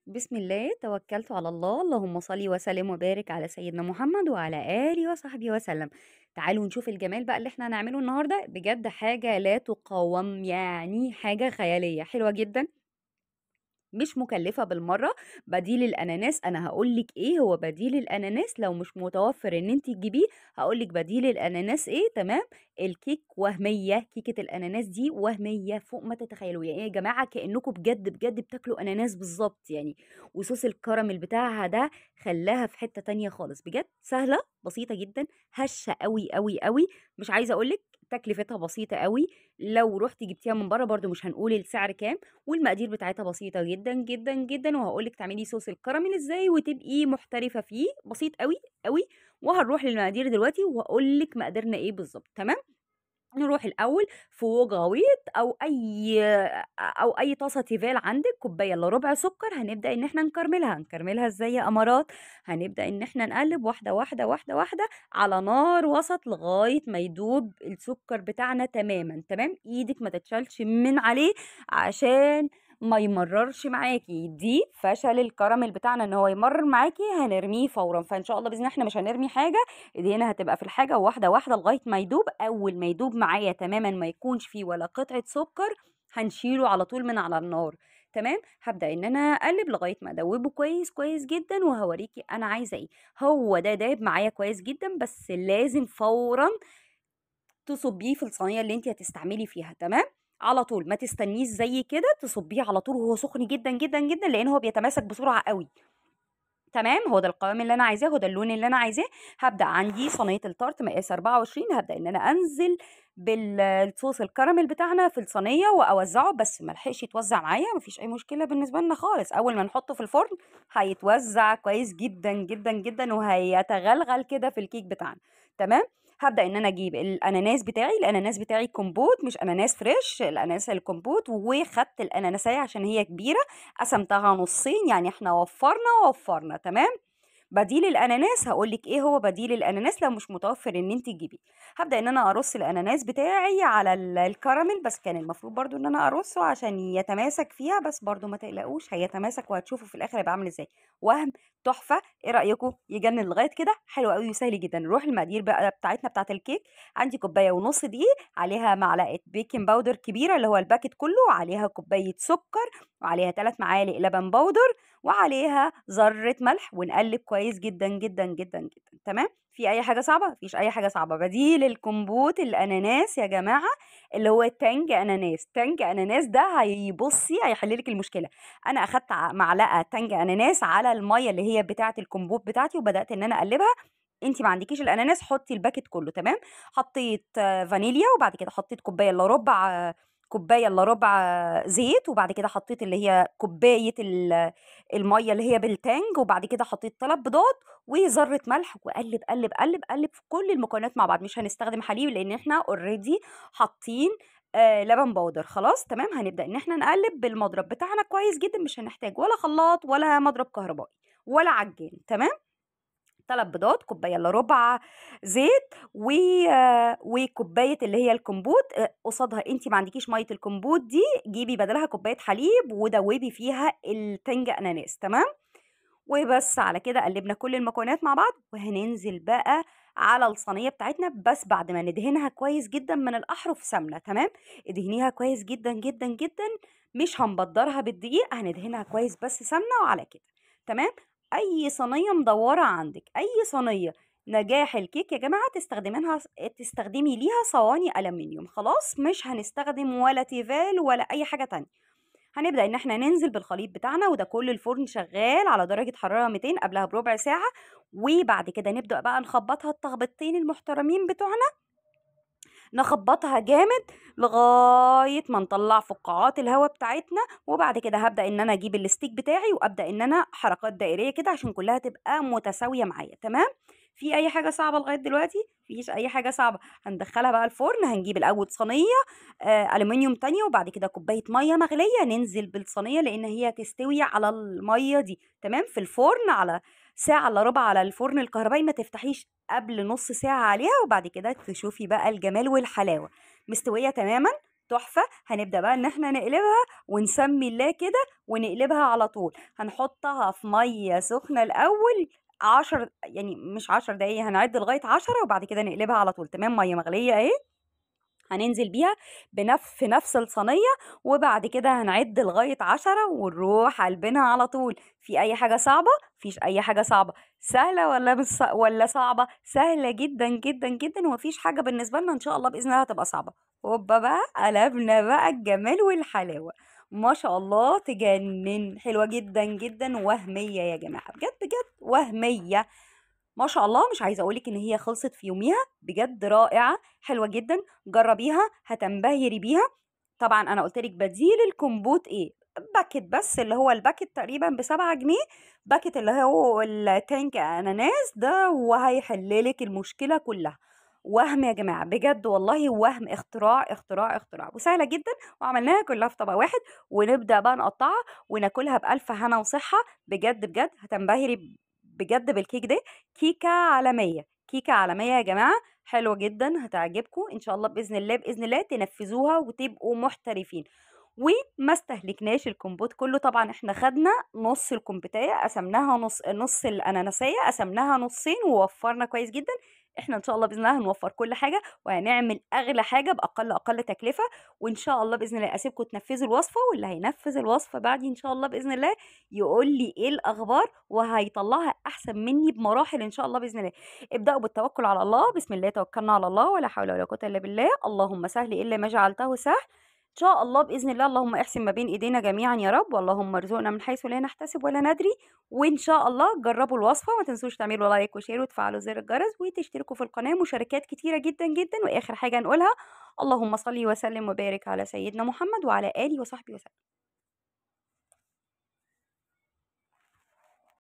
بسم الله، توكلت على الله، اللهم صل وسلم وبارك على سيدنا محمد وعلى آله وصحبه وسلم. تعالوا نشوف الجمال بقى اللي احنا هنعمله النهارده، بجد حاجة لا تقاوم، يعني حاجة خيالية حلوة جدا، مش مكلفة بالمرة. بديل الأناناس، أنا هقولك إيه هو بديل الأناناس لو مش متوفر إن أنت تجيبيه، هقولك بديل الأناناس إيه. تمام، الكيك وهمية، كيكة الأناناس دي وهمية فوق ما تتخيلوا. يعني إيه يا جماعة، كأنكم بجد بجد بتاكلوا أناناس بالظبط يعني. وصوص الكراميل بتاعها ده خلاها في حتة تانية خالص، بجد سهلة بسيطة جدا، هشة قوي قوي قوي، مش عايزة أقولك تكلفتها بسيطة قوي. لو رحتي جبتيها من بره برضو مش هنقول السعر كام، والمقادير بتاعتها بسيطة جدا جدا جدا. وهقولك تعملي صوص الكراميل ازاي وتبقي محترفة فيه، بسيط قوي قوي. وهنروح للمقادير دلوقتي وهقولك مقاديرنا ايه بالظبط. تمام، نروح الاول في wok غويط او اي طاسه تيفال عندك، كوباية الا ربع سكر. هنبدا ان احنا نكرملها. نكرملها ازاي يا امارات؟ هنبدا ان احنا نقلب واحدة واحدة واحدة واحدة على نار وسط لغاية ما يدوب السكر بتاعنا تماما. تمام، ايدك ما تتشالش من عليه عشان ما يمررش معاكي. دي فشل الكراميل بتاعنا ان هو يمرر معاكي، هنرميه فورا. فان شاء الله باذن الله احنا مش هنرمي حاجة، ايدينا هتبقى في الحاجة واحدة واحدة لغاية ما يدوب. اول ما يدوب معايا تماما، ما يكونش فيه ولا قطعه سكر، هنشيله على طول من على النار. تمام، هبدا ان انا اقلب لغاية ما ادوبة كويس كويس جدا، وهوريكي انا عايزه ايه. هو ده داب معايا كويس جدا، بس لازم فورا تصبيه في الصينية اللي انت هتستعملي فيها. تمام، على طول، ما تستنيش زي كده، تصبيه على طول وهو سخن جدا جدا جدا، لان هو بيتماسك بسرعة قوي. تمام، هو ده القوام اللي انا عايزاه، هو ده اللون اللي انا عايزاه. هبدا عندي صينية التارت مقاس 24، هبدا ان انا انزل بالصوص الكراميل بتاعنا في الصينية واوزعه، بس ما لحقش يتوزع معايا، مفيش اي مشكلة بالنسبة لنا خالص. اول ما نحطه في الفرن هيتوزع كويس جدا جدا جدا، وهيتغلغل كده في الكيك بتاعنا. تمام، هبدا ان انا اجيب الاناناس بتاعي، الاناناس بتاعي كومبوت مش اناناس fresh، الاناناس الكومبوت. وخدت الاناناسيه عشان هي كبيرة قسمتها نصين، يعني احنا وفرنا. تمام، بديل الاناناس هقولك ايه هو بديل الاناناس لو مش متوفر ان انت تجيبيه. هبدا ان انا ارص الاناناس بتاعي على الكراميل، بس كان المفروض برضو ان انا ارصه عشان يتماسك فيها، بس برضو ما تقلقوش هيتماسك، وهتشوفوا في الاخر هيبقى عامل ازاي. وهم تحفة، ايه رايكم؟ يجنن لغاية كده، حلو قوي وسهل جدا. نروح المقادير بقى بتاعتنا بتاعت الكيك. عندي كوباية ونص دقيق، عليها معلقه baking powder كبيرة اللي هو ال packet كله، وعليها كوباية سكر، وعليها 3 معالق لبن powder، وعليها ذره ملح، ونقلب كويس جدا جدا جدا جدا. تمام، في اي حاجة صعبة؟ مفيش اي حاجة صعبة. بديل الكمبوت الاناناس يا جماعة اللي هو تانج اناناس، تانج اناناس ده هيبصي هيحل لك المشكلة. انا اخدت معلقه تانج اناناس على المية اللي هي بتاعه الكمبوت بتاعتي، وبدات ان انا اقلبها. انت ما عندكيش الاناناس حطي ال packet كله. تمام، حطيت فانيليا، وبعد كده حطيت كوباية الا ربع، كوباية الا ربع زيت، وبعد كده حطيت اللي هي كوباية المية اللي هي بالتانج، وبعد كده حطيت 3 بيضات وذره ملح، وقلب قلب قلب قلب في كل المكونات مع بعض. مش هنستخدم حليب لان احنا already حاطين لبن powder. خلاص تمام، هنبدا ان احنا نقلب بالمضرب بتاعنا كويس جدا، مش هنحتاج ولا خلاط ولا مضرب كهربائي ولا عجان. تمام، 3 بيضات، كوباية الا ربع زيت، وكوبايه اللي هي الكمبوت. قصادها انت ما عندكيش مية الكمبوت دي، جيبي بدلها كوباية حليب ودوبي فيها التنج اناناس. تمام، وبس على كده قلبنا كل المكونات مع بعض، وهننزل بقى على الصينية بتاعتنا، بس بعد ما ندهنها كويس جدا من الاحرف سمنه. تمام، ادهنيها كويس جدا جدا جدا، مش هنبدرها بالدقيق، هندهنها كويس بس سمنه وعلى كده. تمام، اي صينية مدورة عندك، اي صينية نجاح الكيك يا جماعة تستخدمي ليها صواني الومنيوم. خلاص، مش هنستخدم ولا تيفال ولا اي حاجة تانية. هنبدا ان احنا ننزل بالخليط بتاعنا، وده كل الفرن شغال على درجه حرارة 200 قبلها بربع ساعة. وبعد كده نبدا بقى نخبطها التخبطتين المحترمين بتوعنا، نخبطها جامد لغاية ما نطلع فقاعات الهواء بتاعتنا. وبعد كده هبدا ان انا اجيب الستيك بتاعي، وابدا ان انا حركات دائريه كده عشان كلها تبقى متساوية معايا. تمام، في اي حاجة صعبة لغاية دلوقتي؟ مفيش اي حاجة صعبة. هندخلها بقى الفرن. هنجيب الاول صينية الومنيوم تانية، وبعد كده كوباية مية مغليه، ننزل بالصينيه لان هي تستوي على المية دي. تمام، في الفرن على ساعة الا ربع على الفرن الكهربائي، ما تفتحيش قبل نص ساعة عليها. وبعد كده تشوفي بقى الجمال والحلاوه، مستوية تماما. تحفة. هنبدأ بقى ان احنا نقلبها ونسمي الله كده ونقلبها على طول. هنحطها في مية سخنة الاول 10، يعني مش 10 دقايق، هنعد لغاية 10 وبعد كده نقلبها على طول. تمام، مية مغليه اهي، هننزل بيها في نفس الصينية، وبعد كده هنعد لغاية 10 ونروح قلبنا على طول. في اي حاجة صعبة؟ مفيش اي حاجة صعبة. سهلة ولا مش ولا صعبة؟ سهلة جدا جدا جدا، ومفيش حاجة بالنسبة لنا ان شاء الله باذن الله هتبقى صعبة. هوبا بقى قلبنا بقى الجمال والحلاوه، ما شاء الله تجنن، حلوة جدا جدا، وهمية يا جماعة، بجد بجد وهمية ما شاء الله. مش عايزه اقولك ان هي خلصت في يوميها، بجد رائعة حلوة جدا، جربيها هتنبهري بيها. طبعا انا قلت لك بديل الكمبوت ايه؟ باكت بس، اللي هو الباكت تقريبا ب7 جنيه، باكت اللي هو التانك اناناس ده، وهيحللك المشكلة كلها. وهم يا جماعة بجد والله، وهم، اختراع اختراع اختراع، وسهلة جدا، وعملناها كلها في طبق واحد. ونبدا بقى نقطعها وناكلها بالف هنا وصحة، بجد بجد هتنبهري بجد بالكيك ده. كيكة عالمية، كيكة عالمية يا جماعة، حلوة جدا، هتعجبكم ان شاء الله باذن الله. باذن الله تنفذوها وتبقوا محترفين. وما استهلكناش الكمبوت كله، طبعا احنا خدنا نص الكمبوتايه، قسمناها نص، نص الاناناسيه قسمناها نصين، ووفرنا كويس جدا. احنا ان شاء الله باذن الله هنوفر كل حاجة، وهنعمل اغلى حاجة باقل اقل تكلفة. وان شاء الله باذن الله اسيبكم تنفذوا الوصفة، واللي هينفذ الوصفة بعدي ان شاء الله باذن الله يقول لي ايه الاخبار، وهيطلعها احسن مني بمراحل ان شاء الله باذن الله. ابداوا بالتوكل على الله، بسم الله توكلنا على الله، ولا حول ولا قوة الا بالله، اللهم سهل الا ما جعلته سهل ان شاء الله باذن الله. اللهم احسن ما بين ايدينا جميعا يا رب، واللهم ارزقنا من حيث لا نحتسب ولا ندري. وان شاء الله جربوا الوصفة، وما تنسوش تعملوا like و share وتفعلوا زر الجرس وتشتركوا في القناة، مشاركات كتيرة جدا جدا. واخر حاجة نقولها، اللهم صل وسلم وبارك على سيدنا محمد وعلى اله وصحبه وسلم.